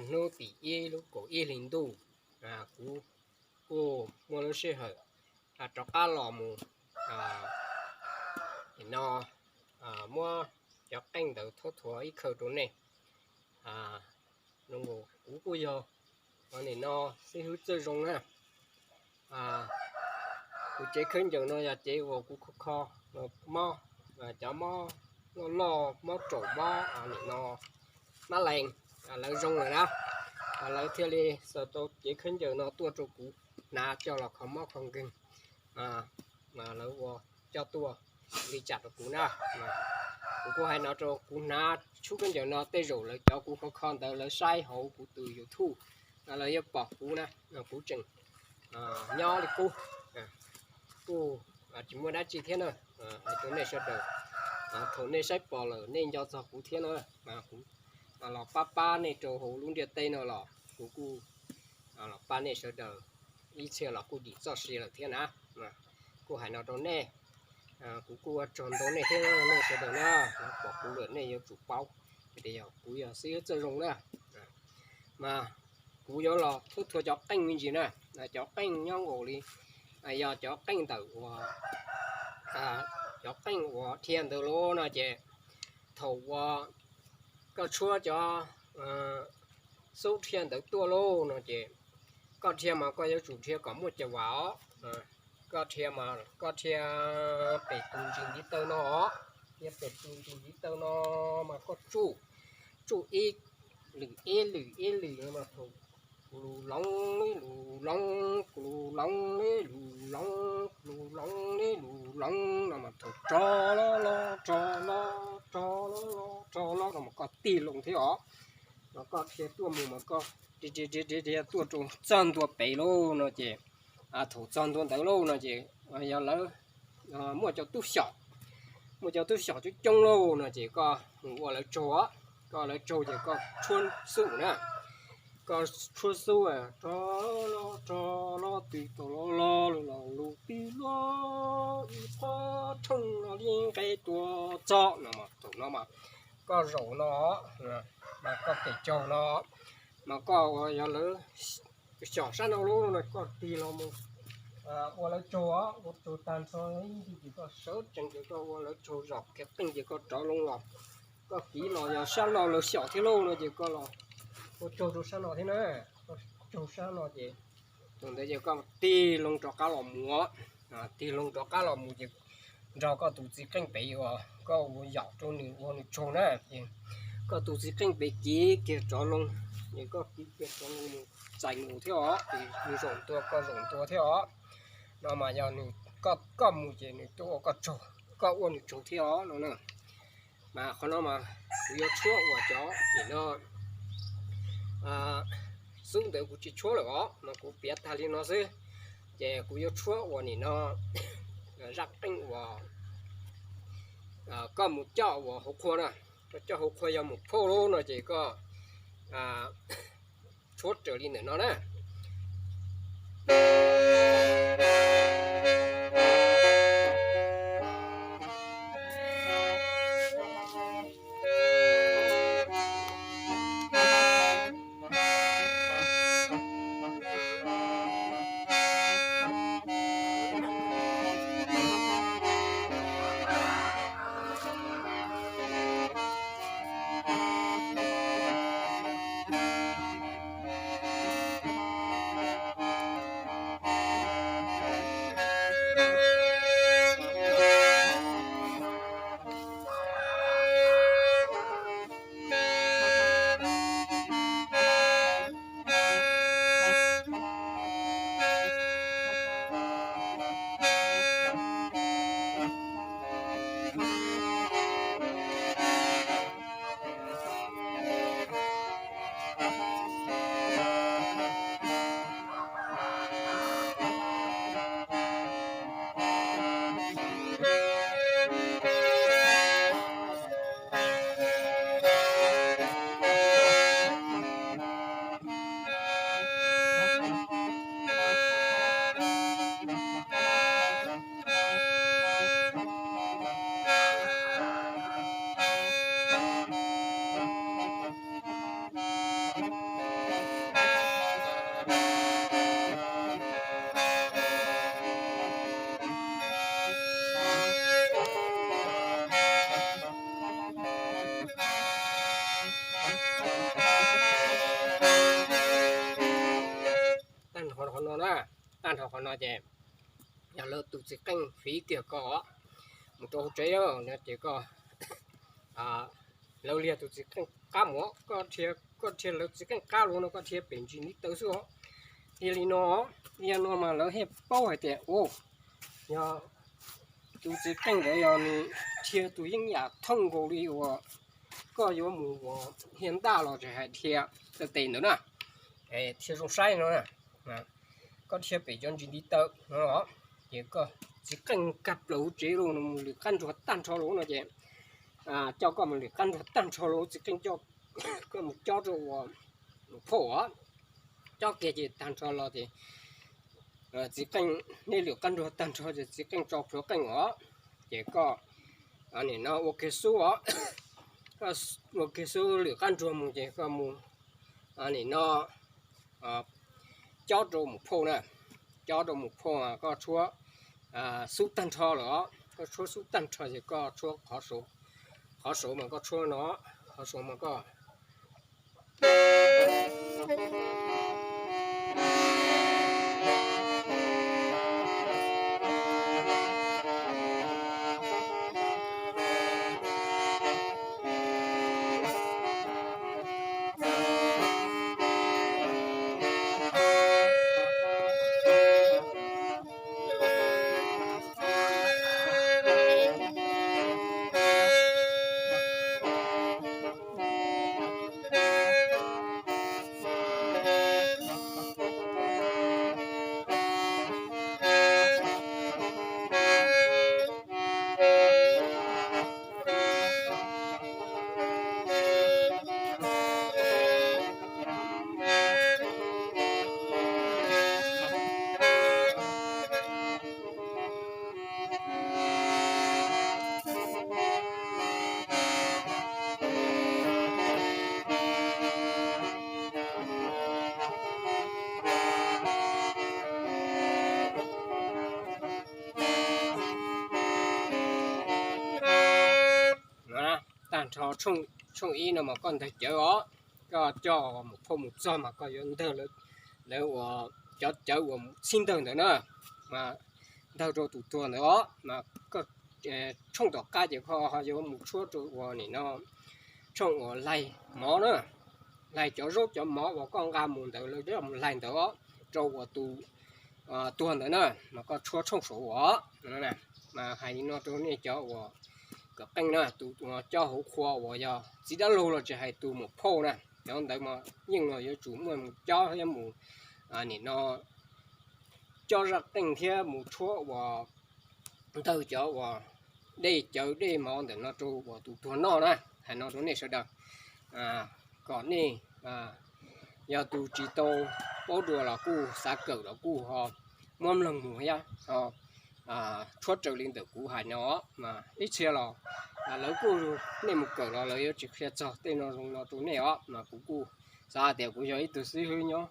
Hnub tim ib lub kaum ib hlis ntuj, kuv kuj muaj lub sij hawm rov qab los mus, nim no muab cov qeej ntawd thuab thuav ib khawm rau nej. Kuv kuj yog nim no xib hwb Txawj Zoo na. Kuv cev khaub ncaws no yog cev uas kuv kho kho mob, cov mob loj loj, mob raum, mob nim no mab lees, lawv zoo lawm na, lawv thiaj li xav tau cev khaub ncaws no tuaj rau kuv hnav coj los kho mob kho nkeeg. Lawv ua coj tuaj li cas rau kuv na. Kuv kuj hais no rau, kuv hnav tshub khaub ncaws no tej zaum lawv cov kuv kho kho ntawd lawv saib hauv kuv tus YouTube, lawv yuav pom kuv na. Kuv tseem nyob li qub, kuj tsis muaj dab tsi thiab na. Hais rau nej sawv daws, thaum nej saib pom lawm nej nco txog kuv thiab na. Kuv los pab pab nej rau hauv lub ntiaj teb no los kuv kuj los pab nej sawv daws, ib txhia los kuj dim txoj sia lawm thiab na. Kuj hais no rau nej, kuv kuj ua tsaug ntau nej thiab, nej sawv daws na, pom kuv lawm nej yuav tsum paub tias yog kuv yog xib hwb Txawj Zoo na. Mas kuv yuav los thuab thuav cov qeej me ntsis na, cov qeej nyob nkaus li, yog cov qeej ntawm uas, cov qeej uas dhia ntawd lauj no ces thaum uas koj tshuab cov xub dhia ntawd tuaj lauj no ces koj dhia mas koj yuav tsum dhia kom muaj cov vam os. Koj dhia mas koj dhia pem tus ntsis ntiv taw no os, dhia pem tus ntsis ntiv taw no mas koj tsuj, tsuj ib lwm ib lwm ib lwm no mas thaum kuv lus loov ib lus loov, kuv lus loov ib lus loov, kuv lus loov ib lus loov no mas thaum rog loj loj rog loj rog loj loj rog loj no mas koj tig loo thiab os. No koj dhia tuaj mus mas koj dhia dhia dhia tuaj rau txog ntua pem lauj no ces, thaum txog ntua ntawd lauj no ces yog lawv muaj cov tub xyaum, muaj cov tub xyaum coob coob lauj no ces koj mus ua lawv tsaug os. Koj ua lawv tsaug ces koj tshuab xub na. Koj tshuab xub, rog loj rog loj twb tau loj loj loj loj lus twb luaj ib qho tshooj no li nqe tuaj txog no mas thaum no mas koj zaum no, mas koj pem tsaug no, mas koj ua yog lawv xyaum sab no lauj no koj tig los mus ua lawv tsaug os, ua tsaug tag nrho ib ntsis ces koj sawv tsees ces koj ua lawv tsaug, zaum kiag qeej ces koj rov loo los. Koj kiv los yog sab no lawv xyaum thiab lauj no ces koj los ua tsaug rau sab no thiab na. Koj tsaug sab no ces thaum ntawd ces koj tig loo rov qab los mus, tig loo rov qab los mus ces nrog koj tus txiv qeej pem uas koj ua yaum rau nws ua nws tsaug na ces koj tus txiv qeej pem kiv kiag rov loo, ces koj kiv kiag rov loo mus txais nws thiab os, ces nws zaum ntua koj zaum ntua thiab os. No mas yog nws, koj mus ces nws tuaj ua koj tsaug, koj ua nws tsaug thiab os no na. Mas qhov no mas kuv yuav tshuab uas cov nim no xub ntawd kuv tsis tshuab lawm os, mas kuv piav tag li no xwb. Ces kuv yuav tshuab uas nim no zaj qeej uas koj mus coj uas hauv qhua na, koj coj hauv qhua yog mus phauj lauj no ces koj tshuab raws li ntawm no na. Qhov no na, tag nrho qhov no ces yog lawv tus txiv qeej fiv kiag koj mus rau hauv tsev no ces koj, lawv liag tus txiv qeej qab mus, koj dhia lawv txiv qeej qab los no koj dhia pem ntsis ntiv taw xwb os. Yog li no, yog no mas lawv thiaj paub hais tias, u, yog tus txiv qeej ntawd yog nws dhia tus yeeb yam thooj nkaus li uas koj yuav mus ua dhia ntaj los tsis hais dhia taw tes ntawd na, dhia zoo saib no na, koj dhia pem cov ntsis ntiv taw no, ces koj txiv qeej kag plaws hauv tsev los no mus lwm qab nruag tag nrho los no ces coj koj mus lwm qab nruag tag nrho los txiv qeej coj koj mus cob rau ua mus phauj os. Cob kiag ces tag nrho los ces txiv qeej, nej lwm qab nruag tag nrho ces txiv qeej tso plhuav qeej os. Ces koj nim no ua kiag xub os, ua kiag xub lwm qab nruag mus ces koj mus nim no cob rau mus phauj na, cob rau mus phauj, koj tshuab xub tag nrho lawm os, koj tshuab xub tag nrho ces koj tshuab qhov saud mas koj tshuab no, qhov saud mas koj Tag nrho tshooj ib no mas koj ntawg cawv os, koj coj mus phauj mus txog mas koj yuav ntawg lawv uas cov cawv uas txhib ntawg ntawd na, mas ntawg rau tus tuag ntawd os. Mas koj tshooj tom qab ces koj ho yuav mus tshuab rau uas nim no tshooj uas laig mov na, laig cov zaub cov mov uas koj nqa mus ntawd lawv mus laig ntawd os, rau uas tus tuag ntawd na, mas koj tshuab tshooj saud os. Mas hais li no rau nej cov uas kawm qeej na, tus uas cob hauv qhua uas yog txiv dab laug los tsis hais tus mus phauj na, cov ntawd mas yeej los yuav tsum muaj mus cob thiab mus nim no cob zaj qeej thiab mus tshuab uas ntawg cov uas dej cawv dej mov ntawm no rau uas tus tuag noj na. Hais no rau nej sawv daws, kom nej yog tus tsis tau paub dua los kuj xav kawm los kuj ho muab mloog mus thiab ho tshuab raws li ntawm kuv hais no. Mas ib txhia los lawv kuj, nej mus kawm los lawv yuav tsis qhia txog tej no zoo no rau nej os. Mas kuv kuj xav hais tias kuv yog ib tug xib hwb nyob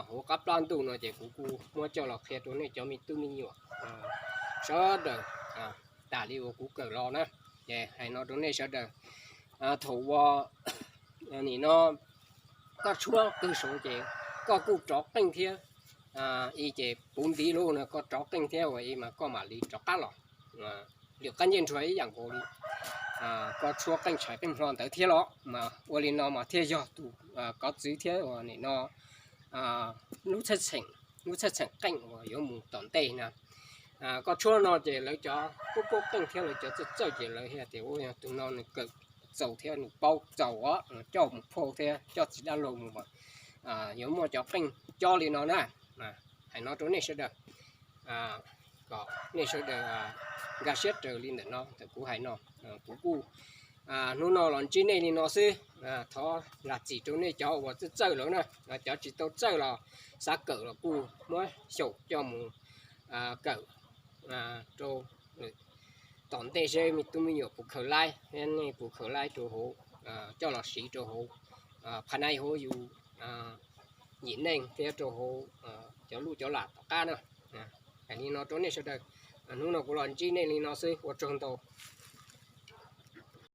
hauv qab plab ntuj no ces kuv kuj muab coj los qhia rau nej cov me tub me nyuam sawv daws tas li uas kuv kawm los na. Ces hais no rau nej sawv daws, thaum uas nim no koj tshuab kawg saud ces koj kuj rov qeej thiab, i ces puv ntiv lub no koj rov qeej thiab ua i mas koj mam li rov qab los. Lwm qab ncej nruag ib yam nkaus li, koj tshuab qeej tshais qeej hlo ntawd thiab los mas ua li no mas thiaj yog tus kov txwv thiab uas nim no lub txhab txheem, lub txhab txheem qeej uas yuav mus tom ntej na. Koj tshuab no ces lawv cov pub pub qeej thiab lawv cov txawj txawj ces lawv hais tias ua yog tus no nws kawm txaus thiab nws paub txaus os, coj mus phauj thiab coj txiv dab laug mus, yuav muaj cov qeej cob li no na. Hais no rau nej sawv daws, kom nej sawv daws nkag siab raws li ntawm no ntawm kuv hais no. Kuv kuj hnub no los ntsib nej li no xwb, thov zam txim rau nej cov uas txawj txawj lawm na, cov tsis tau txawj los xav kawm los kuj muab xyaum coj mus kawm rau tom ntej seb me tub me nyuam puas khaws laib, nej puas khaws laib rau hauv, coj los siv rau hauv phaj nai hauv yus yim neej thiab rau hauv cov lub cov lam tom qab na. Hais li no rau nej sawv daws, hnub no kuv los ntsib nej li no xwb, ua tsaug ntau.